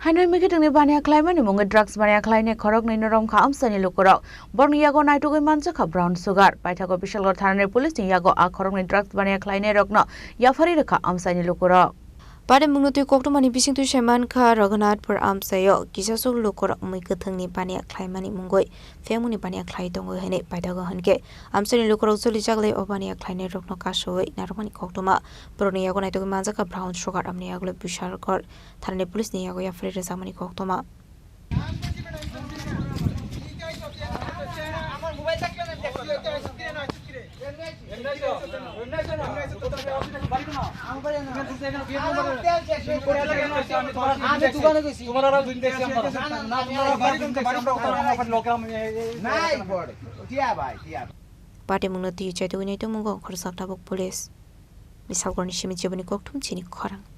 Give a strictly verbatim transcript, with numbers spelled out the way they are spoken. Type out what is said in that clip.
Haino mikitwngni baniya khlaimani mungwi drugs baniya khlainai khoroknwi no romkha amchaini lukurok. Borokni yago naitugwi manjakha brown sugar. Paithago Bishalgarh thanani police ni yago a khoroknwi drugs baniya khlainai rokno yaphari rwkha amchaini lukurok. Pare mungno twi koktwmani bisingtwi saimankha Raghunathpur amchaio kisasuk lukurok mwi kwthwngni baniya khlaimani mungwi phengmungni baniya khlai tongo hwnwi paithago hwnkhe amchaini lukurok jolijaklai o baniya khlainai rokno kasui narwkmani koktwma. Borokni yago naitugwi manjakha brown sugar amni yagulo Bishalgarh thanani police ni yago yaphari rwjakmani koktwma. Patimungno twi chaitugwi nai tongmungo khoroksa tabuk police. Bishalgarhni simi chiboni kokthum chini khorang.